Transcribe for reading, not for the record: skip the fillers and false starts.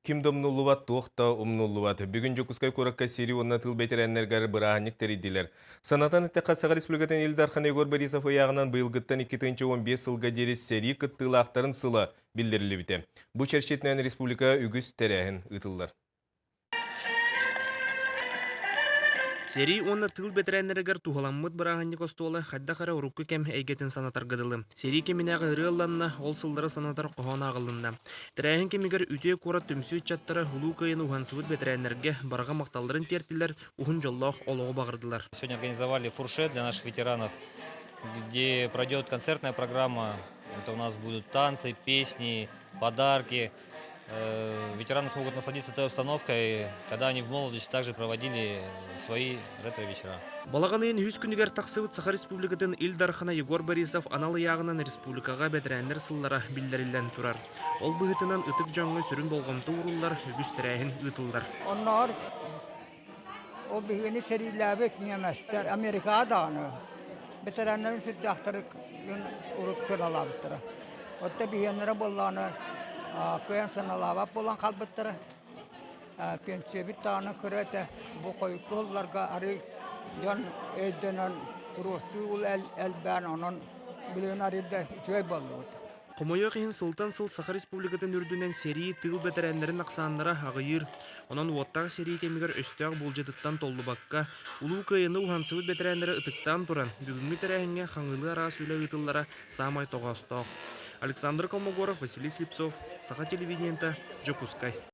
Ким да умнуллубат, туох да умнуллубат. Бүгүн Дьокуускай куоракка сэрии уонна тыыл бэтэрээннэригэр бырааһынньык тэрийдилэр. Санатан эттэххэ, Саха Республикатын Ил Дархан Егор Борисов ыйааҕынан быйылгыттан 2015 сылга диэри сэрии кыттыылаахтарын сыла биллэриллибитэ. Бу чэрчитинэн республика үгүс тэрээһин ыытыллар. Сэрии уонна тыыл бэтэрээннэригэр туһаламмыт бырааһынньык остуола хайдах эрэ урукку кэм эйгэтин санатарга дылы. Сэрии кэминээҕи ырыа ылланна, ол сыллары санатар хоһоон ааҕылынна. Тэрээһин кэмигэр үтүө куорат түмсүү ыччаттара Улуу Кыайыыны уһансыбыт бэтэрээннэргэ барҕа махталларын тиэртилэр, уһун дьоллоох олоҕу баҕардылар. Сегодня организовали фуршет для наших ветеранов, где пройдет концертная программа. Это у нас будут танцы, песни, подарки. Ветераны смогут насладиться той обстановкой, когда они в молодости также проводили свои ретро-вечера. Балаҕан ыйын үһүс күнүгэр тахсыбыт Саха Республикатын Ил Дархана Егор Борисов анал ыйааҕынан республикаҕа бэтэрээннэр сыллара биллэриллэн турар. Ол быһыытынан ытык дьоҥҥо сүрүн болҕомто ууруллар, үгүс тэрээһин ыытыллар. Оннооҕор ол биһигини сэриилээбит ньиэмэстэр Америкаҕа даҕаны бэтэрээннэрин сүрдээхтэрин урут сыаналаабыттара. Оттон биһиэннэрэ буоллаҕына кыайан сыаналаабат буолан хаалбыттара. Пенсиябыт даҕаны кыра этэ. Бу хойукку сылларга арыый дьон өйдөнөн туруорсуу элбээн онон билигин арыый да үчүгэй буоллубут. Хомойуох иһин, сылтан сыл Саха Республикатын үрдүнэн сэрии, тыыл бэтэрээннэрин ахсааннара аҕыйыыр. Онон уоттаах сэрии кэмигэр өстөөх булдьатыттан толлубакка, Улуу Кыайыыны уһансыбыт бэтэрээннэри ытыктаан туран, бүгүҥҥү тэрээһиҥҥэ хаҥылыы араас үлэ ыытыллара саамай тоҕоостоох. Александр Колмогоров, Василий Слепцов, Саха телевидениета, Дьокуускай.